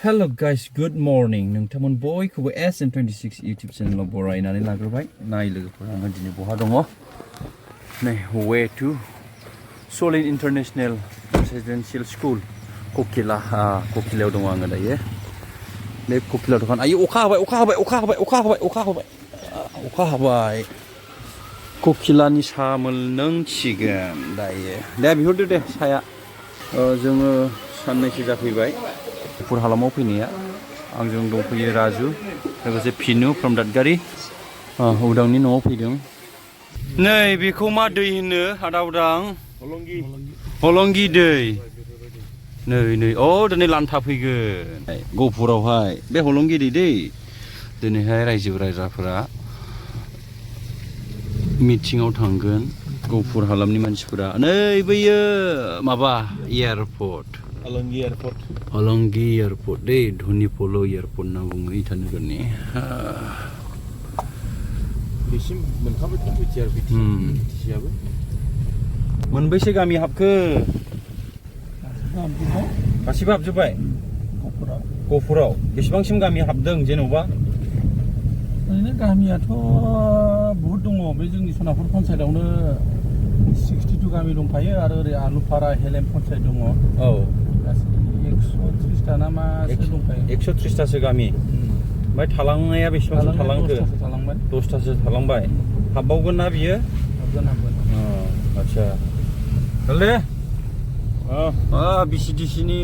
Hello guys, good morning. नोंथांमोन बयखौबो SM26 YouTube channel बरायनानै लाग्रोबाय. नाय लोगोफोर आङो दिनै बहा दङ? नै way to Solin International Residential School ककिलायाव दङ आङो दायो. बे ककिलायाव दखान आयो अखा हाबाय. ककिलानि साहा मोनलोंसिगोन दायो. दा बिहरदो दे साया. जोङो साननैसो जाफैबाय. पुर हालामाव फैनाया आंजों दंफैयो राजु लोगोसे फिनु फ्रम दादगारि उदांनि न'आव फैदों नै बेखौ मा दै होनो आदा उदां हलंगि दै नै दिनै लान्था फैगोन गहपुरावहाय बे हलंगि दै दिनैहाय रायजो राजाफोरा मिटिङाव थांगोन गहपुर हालामनि मानसिफोरा नै बैयो माबा एयारपर्ट हलंगि एयारपर्ट दे धनिपल' एयारपर्ट होनना बुङो इटानगरनि मोनबैसे गामि हाबखो गासिबो हाबजोब्बाय गहपुराव बेसेबांसिम गामि हाबदों जेन'बा ओरैनो गामियाथ' बहुद दङ बे जोंनि सनापुर पन्सायतआवनो 62 गामि दंखायो आरो ओरै आलुफारा हेलेम पन्सायत दङ औ 130 ना मासो दंखायो 130टासो गामि ओमफ्राय थालांनाया बेसेबांसो थालांखो 10टासो थालांबाय हाबबावगोन ना बियो हाबगोन आच्छा दे बिसिडिसिनि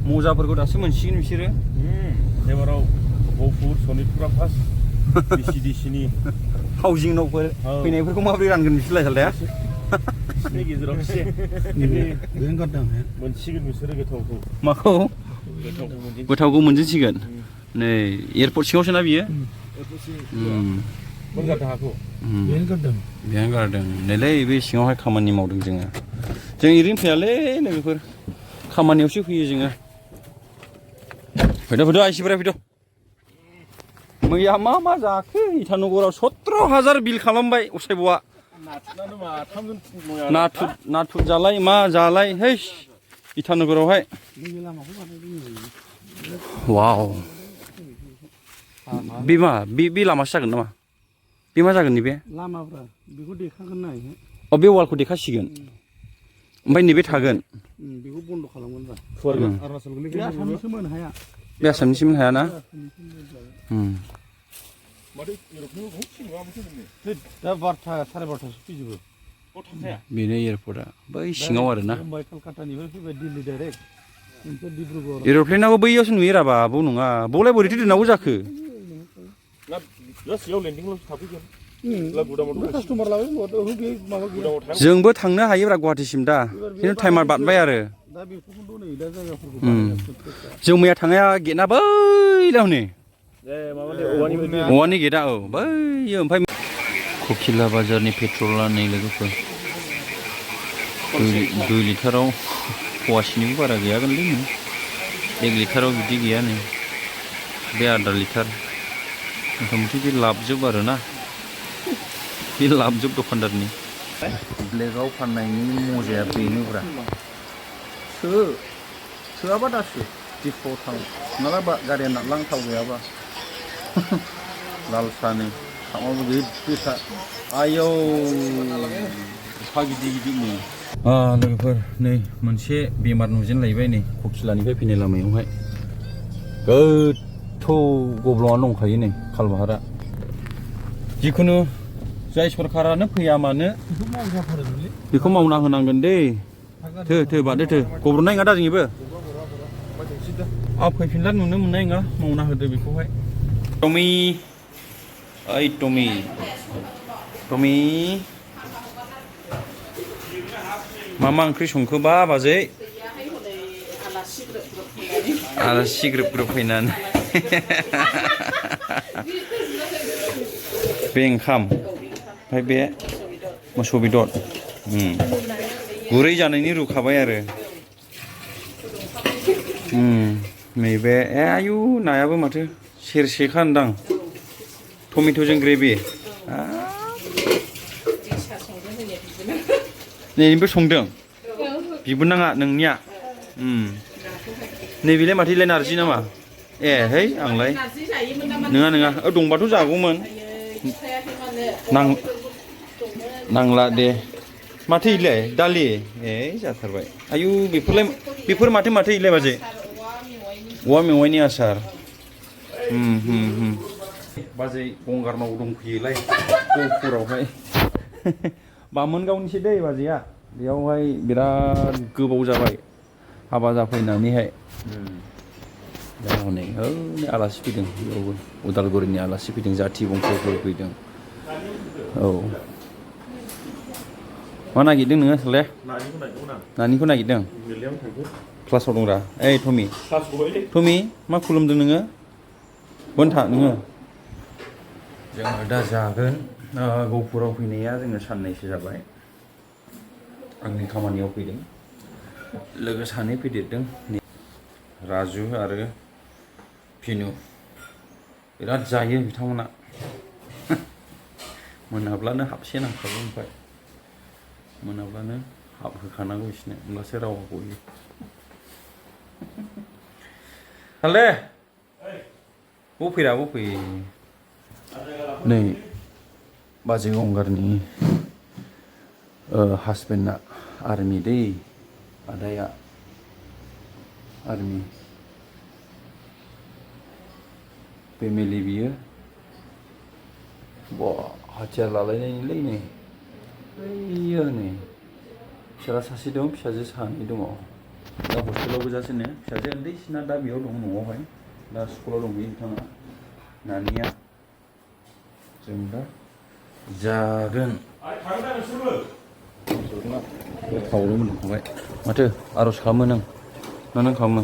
मजाफोरखौ दासो मोनसिगोन बिसोरो एबाराव गहपुर सनितपुरा फार्स्ट बिसिडिसिनि हाउजिं न'फोर फैनायफोरखौ माबोरै रानगोन बिसोरलाय सालदाया बिसोरनि गेजेराव एसे मोनसिगोन बिसोरो माखौ गोथावखौ मोनजोबसिगोन नै एयारपर्ट सिङावसो ना बियो बेहाय गारदों नैलै बे सिङावहाय खामानि मावदों जों ओरैनो फैयालै लोगोफोर खामानियावसो फैयो जोङो फैद' आइसिफोरा फैद' मैया मा जाखो इटानगराव 17,000 बिल खालामबाय असाइबआ नाथुर जालाय मा जालाय है इटानगरावहाय वाव बे लामासो जागोन नामा बे मा जागोन नैबे लामाफ्रा बेखौ देखागोन ना बे वालखौ देखासिगोन ओमफ्राय नैबे थागोन बेखौ बन्द' खालामगोन बे आसामनिसिम हायाना दा 12:30 फैजोबो बेनो एयारपर्टआ बै सिङाव आरोना मुम्बाइ कलकातानिफ्राय फैबाय दिल्ली डाइरेक्ट ओमफ्राय डिब्रुगड़ एर'प्लेनाबो बैयावसो नुयो राबा बाव नङा बावलाय बोरैथो दोननांगौ जाखो जोंबो थांनो हायोब्रा गुवाहाटिसिम दा खिन्थु टाइमा बारबाय आरो जों मैया थांनाया गेटआ बैयाव नै औवानि गेटआ बैयो ओमफ्राय ककिला बाजारनि पेट्रला नै लोगोफोर 2 लिटाराव फवासेनिबो बारा गैयागोनलै 1 लिटाराव बिदि गैया नै बे आधा लिटार मथा-मथि बे लाबजोब आरोना बे लाबजोब दखानदारनि ब्लेकआव फाननायनि मजाया बेनोब्रा सोआबा दासो दिफाव थां नङाबा गारिया नारलां थाव गैयाबा लाल साहानि सामाबो गिदिरखा आयौ एफा गिदिर नै लोगोफोर नै मोनसे बेमार नुजेनलायबाय नै ककिलानिफ्राय फैनाय लामायावहाय गोथौ गब्लंआनो दंखायो नै खालबाहारा जिखुनु जाय सरकारानो फैया मानो बेखौ मावना होनांगोन दे थो बादो गब्लंनाय नङा दा जोंनिबो फैफिनला नुनो मोननाय नङा मावना होदो बेखौहाय टमी मा ओंख्रि संखोबा बाजै आलासि ग्रोब फैनानै बे ओंखाम ओमफ्राय बे मोसौ बेदर गुरै जानायनि रुखाबाय आरो नैबे आयु नायाबो माथो सेरसेखा होनदां टमेट'जों ग्रेभि नैबो संदों बिबो नाङा नोंनिया नैबेलाय माथो इलाय नारजि नामा ए है आंलाय नारजि जायोमोन नामा नङा नङा दंबाथ' जागौमोन खिथायाखै मानो नांला दे माथो इलाय दालि ए जाथारबाय आयु बेफोर माथो इलाय बाजै औवा मेवाइनि आसार बाजै गंगारनाव दंफैयोलाय गहपुरावहाय बामोनगावनिसो दै बाजैया बेयावहाय बिराद गोबाव जाबाय हाबा जाफैनानैहाय दा हनै आलासि फैदों बेयावबो उदालगुरिनि आलासि फैदों जाथि बंस'फोर फैदों औ मा नागिरदों नोङो सोलाय नानिखौ नागिरदों क्लासाव दंरा ओइ टमि मा खुलुमदों नोङो बोनथा नोङो जोङो दा जागोन गहपुराव फैनाया जोङो साननैसो जाबाय आंनि खामानियाव फैदों लोगो सानै फैदेरदों राजु आरो फिनु बिराद जायो बिथांमोना मोनाब्लानो हाबसे नांखागौ ओमफ्राय मोनाब्लानो हाबहोखानांगौ बिसोरनो होमब्लासो रावा गयो हाले बफैरा बफै नै बाजै गंगारनि हासबेन्डआ आर्मि दै आदाया आर्मि फेमिलि बियो हाथियार लालायनायनिलै नै बैयो नै फिसाला सासे दं फिसाजो सानै दङ दा हस्टेलाव गोजासोनो फिसाजो उन्दैसिना दा बेयाव दं न'आवहाय दा स्कुलाव दंहैयो बिथाङा नानिया जों दा जागोन गोथावल' मोनखाबाय माथो आर'ज खालामो नों खालामो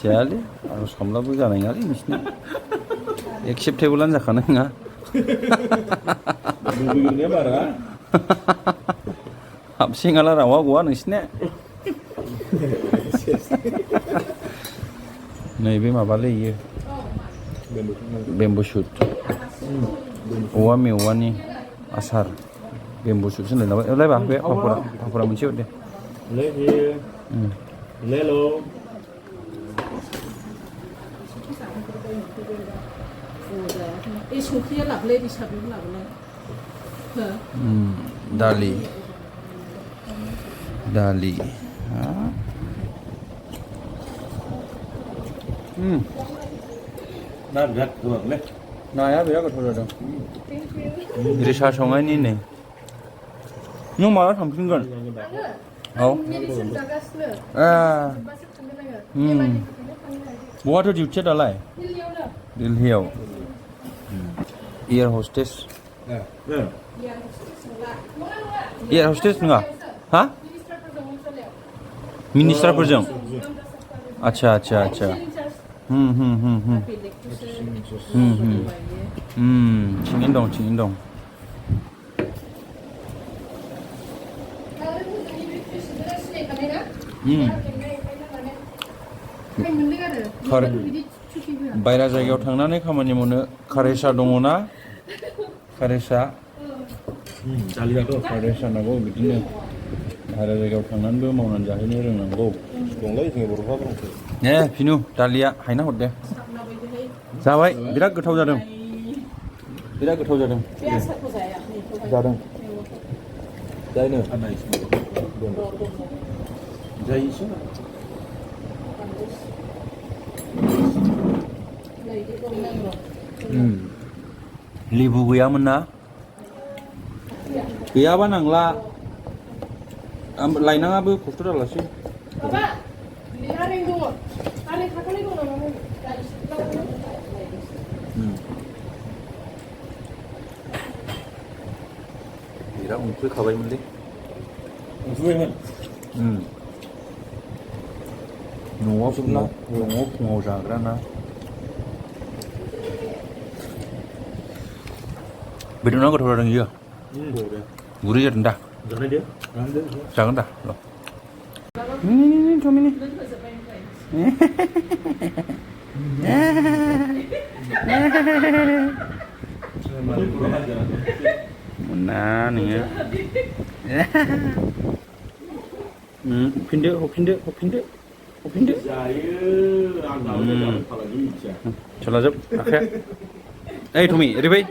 जायालै आर'ज खालामब्लाबो जानाय नङालै नोंसिना एक्सेप्टेबोलानो जाखानाय नङा हाबसिङाला रावा गवा नोंसिना नैबे माबालै इयो बेम्बु सुट औवा मेवानि आसार बेम्बु सुटसो होनलाय लायबा बे पापरा मोनसे हर दे दालि नाया बिराद गोथाव जादों रिसा संनायनि नै नों माला थांफिनगोन औ बहाथो डिउटिया दालाय दिल्लीयाव एयार हस्टेस नङा हा मिनिस्टारफोरजों आच्छा थिगैनो दं बायरा जायगायाव थांनानै खामानि मावनो कारेसा दङ ना कारेसा नांगौ बिदिनो बायरा जायगायाव थांनानैबो मावनानै जाहैनो रोंनांगौ फिनु दालिया हायना हर दे जाबाय बिराद गोथाव जादों जादों जायोसो लेबु गैयामोन ना गैयाबा नांला लायनाङाबो खस्थ' जालासै बिराद उनफैखाबायमोनलै न'आव फुङाव जाग्रा ना बेदरना गोथाव जादों इयो गुरै जादों दा जागोन दा र' टमिनि मोना नोङो हरफिनदो होफिनदो जायो आं दाबो फालांगि मिथिया सोलाजोब आखाया ओइ टमि ओरै फै